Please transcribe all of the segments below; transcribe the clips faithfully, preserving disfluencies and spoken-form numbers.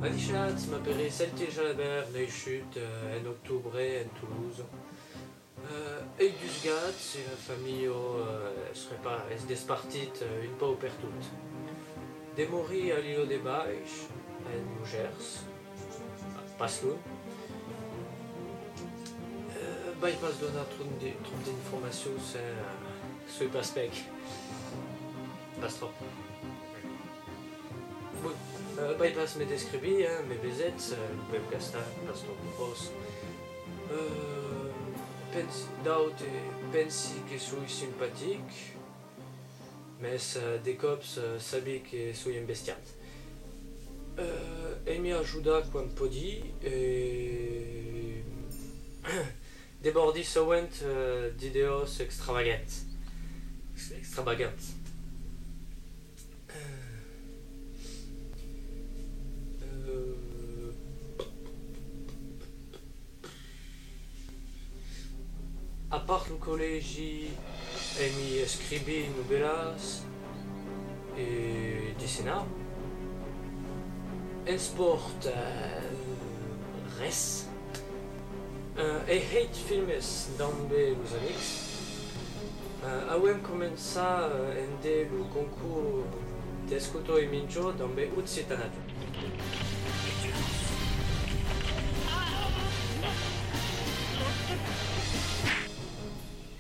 Adishatz, m'apèri Celtic Jalabert, neishut, eh, en octobre en Tolosa. Eh, ai dus gats e la familha, eh, es repa-, es despartit, eh, un pauc pertot. Demòri a l'Ila de Baish, en lo Gers, pas luènh. Eh, vai pas donar tron de, tron d'informacions, eh, soi pas pèc. Pas tròp. Bon, eh, vai pas me descrivir, eh, me vesètz, eh, lo veuc gastar, pas tròp vos. Eh, pensi, d'aute, pensi que soi simpatic, mès, eh, de còps, eh, sabi que soi embestiant. Eh, aimi ajudar quan pòdi, e debòrdi sovent, eh, d'idèas extravagant-, extravagants. Eh, eh, a part lo collègi, aimi escrivir novèlas e dessenar. Espòrt, eh, res. Eh, ai hèit filmes dambe los amics. Eh, avèm començat, eh, ende lo concors d'escota e minja dambe Occitana.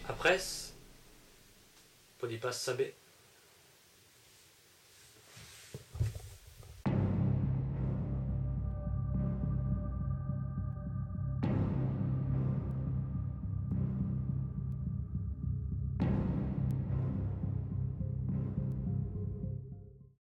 Après, pòdi pas saber.